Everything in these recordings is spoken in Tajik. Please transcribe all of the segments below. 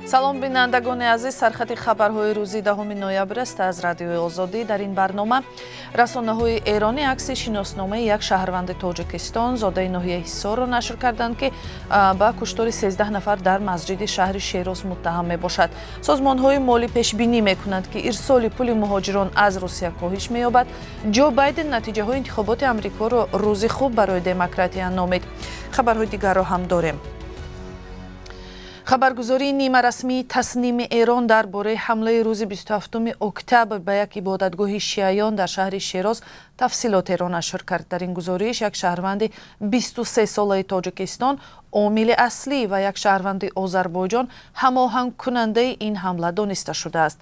Салом, бинандагони азиз. Сархати хабарҳои рӯзи 10 ноябр аст аз Радиои Озодӣ. Дар ин барнома: расонаҳои эронӣ акси шиносномаи як шаҳрванди Тоҷикистон, зодаи ноҳияи Ҳисорро нашр карданд, ки ба куштори 13 нафар дар масҷиди шаҳри Шероз муттаҳам мебошад. Созмонҳои молӣ пешбинӣ мекунанд, ки ирсоли пули муҳоҷирон аз Русия коҳиш меёбад. Ҷо Байден натиҷаҳои интихоботи Амрикоро рӯзи хуб барои демократия номид. Хабарҳои дигарро ҳам дорем. Хабаргузории нимарасмии Тасними Эрон дар бораи ҳамлаи рӯзи 27 октябр ба як ибодатгоҳи шиаён дар шаҳри Шероз тафсилотеро нашр кард. Дар ин гузориш як шаҳрванди 23-солаи Тоҷикистон омили аслӣ ва як шаҳрванди Озарбойҷон ҳамоҳангкунандаи ин ҳамла дониста шудааст.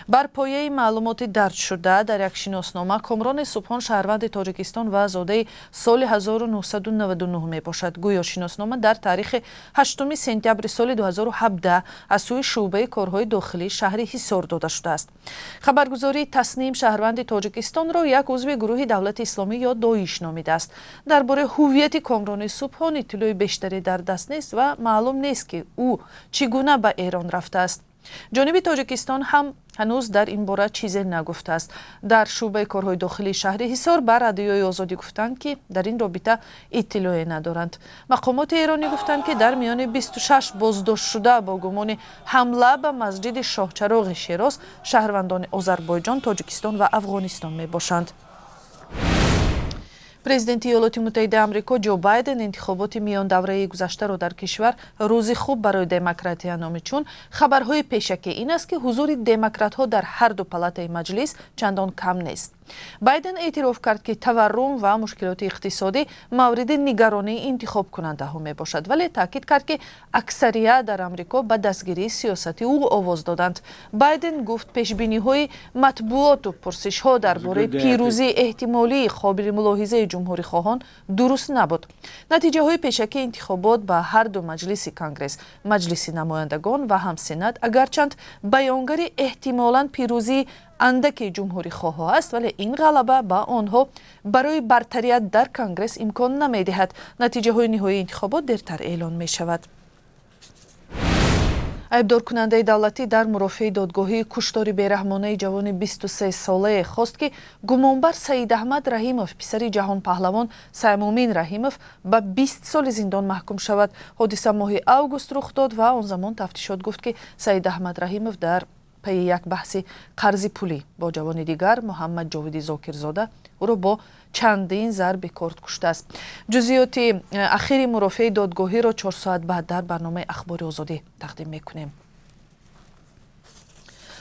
Бар пояи маълумоти дарҷшуда дар як шиноснома, Комрони Субҳон шаҳрванди Тоҷикистон ва зодаи соли 1999 мебошад. Гӯё шиноснома дар таърихи 8 сентябри соли 2017 аз сӯи шӯъбаи корҳои дохилии шаҳри Ҳисор дода шудааст. Хабаргузории Тасним шаҳрванди Тоҷикистонро як узви гурӯҳи Давлати Исломӣ ё Доиш номидааст. Дар бораи ҳуввияти Комрони Субҳон иттилои бештаре дар даст нест ва маълум нест, ки ӯ чӣ гуна ба Эрон рафтааст. Ҷониби Тоҷикистон ҳам ҳанӯз дар ин бора чизе нагуфтааст. Дар шӯъбаи корҳои дохилии шаҳри Ҳисор ба Радиои Озодӣ гуфтанд, ки дар ин робита иттилоъе надоранд. Мақомоти эронӣ гуфтанд, ки дар миёни 26 боздоштшуда бо гумони ҳамла ба масҷиди Шоҳчароғи Шероз шаҳрвандони Озарбойҷон, Тоҷикистон ва Афғонистон мебошанд. Президенти Иёлоти Муттаҳидаи Амрико Ҷо Байден интихоботи миёндавраи гузаштаро дар кишвар рӯзи хуб барои демократия номид, чун хабарҳои пешакӣ ин аст, ки ҳузури демократҳо дар ҳар ду палатаи маҷлис чандон кам нест. Байден эътироф кард, ки таваррум ва мушкилоти иқтисодӣ мавриди нигаронии интихобкунандаҳо мебошад, вале таъкид кард, ки аксарият дар Амрико ба дастгирии сиёсати ӯ овоз доданд. Байден гуфт, пешбиниҳои матбуоту пурсишҳо дар бораи пирӯзии эҳтимолии қобили мулоҳизаи ҷумҳурихоҳон дуруст набуд. Натиҷаҳои пешакии интихобот ба ҳар ду маҷлиси Конгресс, Маҷлиси намояндагон ва ҳам Сенат, агарчанд баёнгари эҳтимолан пирӯзии андаки ҷумҳурихоҳҳо аст, вале ин ғалаба ба онҳо барои бартарият дар Конгресс имкон намедиҳад. Натиҷаҳои ниҳоии интихобот дертар эълон мешавад. Айбдоркунандаи давлатӣ дар мурофиаи додгоҳии куштори бераҳмонаи ҷавони 23-солае хост, ки гумонбар Саид Аҳмад Раҳимов, писари ҷаҳонпаҳлавон Саймумин Раҳимов, ба 20 соли зиндон маҳкум шавад. Ҳодиса моҳи август рух дод ва он замон тафтишот гуфт, ки Саид Аҳмад Раҳимов дар пайи як баҳси қарзи пулӣ бо ҷавони дигар, Муҳаммад Ҷовиди Зокирзода, ӯро бо чандин зарби корд куштааст. Ҷузъиёти ахири мурофиаи додгоҳиро 4 соат баъд дар барномаи Ахбори Озодӣ тақдим мекунем.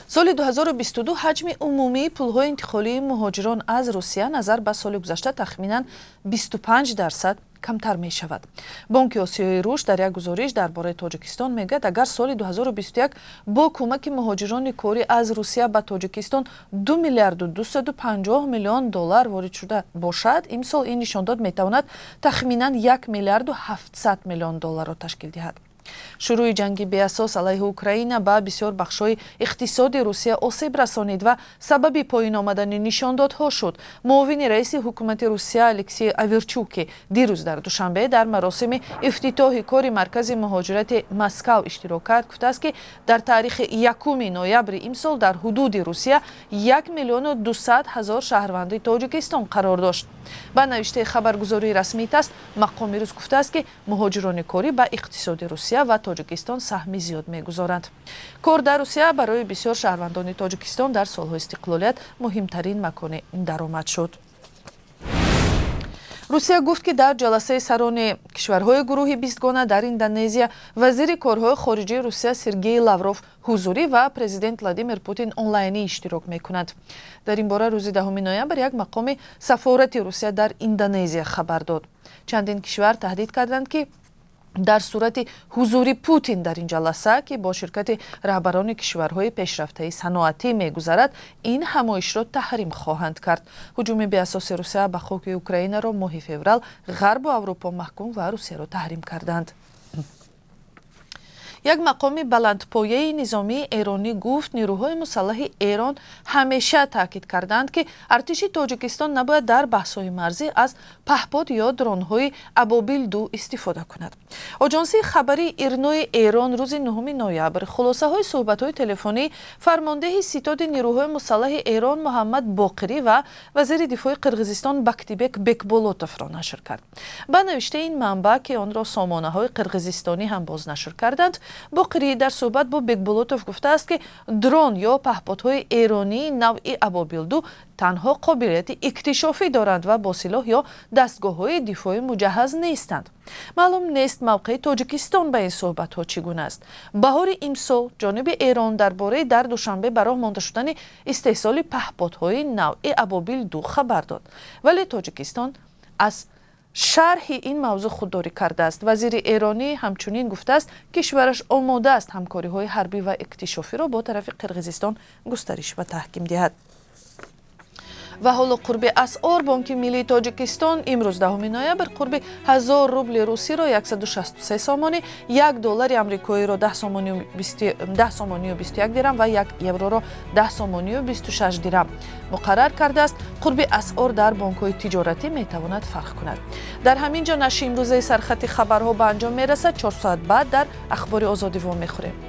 Соли 2022 ҳаҷми умумии пулҳои интиқолии муҳоҷирон аз Русия назар ба соли гузашта тахминан 25% камтар мешавад. Бонки Осиёи Рушд дар як гузориш дар бораи Тоҷикистон мегӯяд, агар соли 2021 бо кӯмаки муҳоҷирони корӣ аз Русия ба Тоҷикистон 2 миллиарду 250 миллион доллар ворид шуда бошад, имсол ин нишондод метавонад тахминан 1 миллиарду 700 миллион долларро ташкил диҳад. Шурӯи ҷанги беасос алайҳи Украина ба бисёр бахшҳои иқтисоди Русия осеб расонид ва сабаби поён омадани нишондодҳо шуд. Муовини раиси ҳукумати Русия Алексей Оверчук, ки дирӯз дар Душанбе дар маросими ифтитоҳи кори маркази муҳоҷирати Москав иштирок кард, гуфтааст, ки дар таърихи 1 ноябри имсол дар ҳудуди Русия 1 200 000 шаҳрванди Тоҷикистон қарор дошт. Ба навиштаи хабаргузории расмии ТАСС, мақоми рус гуфтааст, ки муҳоҷирони корӣ ба иқтисоди Русия ва Тоҷикистон саҳми зиёд мегузоранд. Кор дар Русия барои бисёр шаҳрвандони Тоҷикистон дар солҳои истиқлолият муҳимтарин макони даромад шуд. Русия гуфт, ки дар ҷаласаи сарони кишварҳои гурӯҳи бистгона дар Индонезия вазири корҳои хориҷии Русия Сергей Лавров ҳузурӣ ва президент Владимир Путин онлайнӣ иштирок мекунад. Дар ин бора рӯзи 10 ноябр як мақоми сафорати Русия дар Индонезия хабар дод. Чандин кишвар таҳдид карданд, ки дар сурати ҳузури Путин дар ин ҷаласа, ки бо ширкати раҳбарони кишварҳои пешрафтаи саноатӣ мегузарад, ин ҳамоишро таҳрим хоҳанд кард. Ҳуҷуми беасоси Русия ба хоки Украинаро моҳи феврал Ғарбу Аврупо маҳкум ва Русияро таҳрим карданд. Як мақоми баландпояи низомии эронӣ гуфт, нирӯҳои мусаллаҳи Эрон ҳамеша таъкид карданд, ки артиши Тоҷикистон набояд дар баҳсҳои марзӣ аз паҳпод ё дронҳои Абобил-2 истифода кунад. Оҷонсии хабарии Ирнои Эрон рӯзи 9 ноябр хулосаҳои суҳбатҳои телефонии фармондеҳи ситоди нирӯҳои мусаллаҳи Эрон Муҳаммад Боқирӣ ва вазири дифои Қирғизистон Бактибек Бекболотовро нашр кард. Ба навиштаи ин манбаъ, ки онро сомонаҳои қирғизистонӣ ҳам бознашр карданд, Боқирӣ дар суҳбат бо Бекболотов гуфтааст, ки дрон ё паҳподҳои эронии навъи Абобил-2 танҳо қобилияти иктишофӣ доранд ва бо силоҳ ё дастгоҳҳои дифоӣ муҷаҳҳаз нестанд. Маълум нест, мавқеи Тоҷикистон ба ин суҳбатҳо чӣ гуна аст. Баҳори имсол ҷониби Эрон дар бораи дар Душанбе ба роҳ монда шудани истеҳсоли паҳподҳои навъи Абобил-2 хабар дод, вале Тоҷикистон аз шарҳи ин мавзӯъ худдорӣ кардааст. Вазири эронӣ ҳамчунин гуфтааст, кишвараш омода аст ҳамкориҳои ҳарбӣ ва иктишофиро бо тарафи Қирғизистон густариш ва таҳким диҳад. Ва ҳоло қурби асъор. Бонки миллии Тоҷикистон имрӯз, 10 ноябр, қурби 1000 рубли русиро 163 сомонӣ, 1 доллари амрикоиро 10 сомонию 21 дирам ва 1 евроро 10 сомонию 26 дирам муқаррар кардааст. Қурби асъор дар бонкҳои тиҷоратӣ метавонад фарқ кунад. Дар ҳамин ҷо нашри имрӯзаи сархати хабарҳо ба анҷом мерасад. 4 соат баъд дар Ахбори Озодӣ вомехӯрем.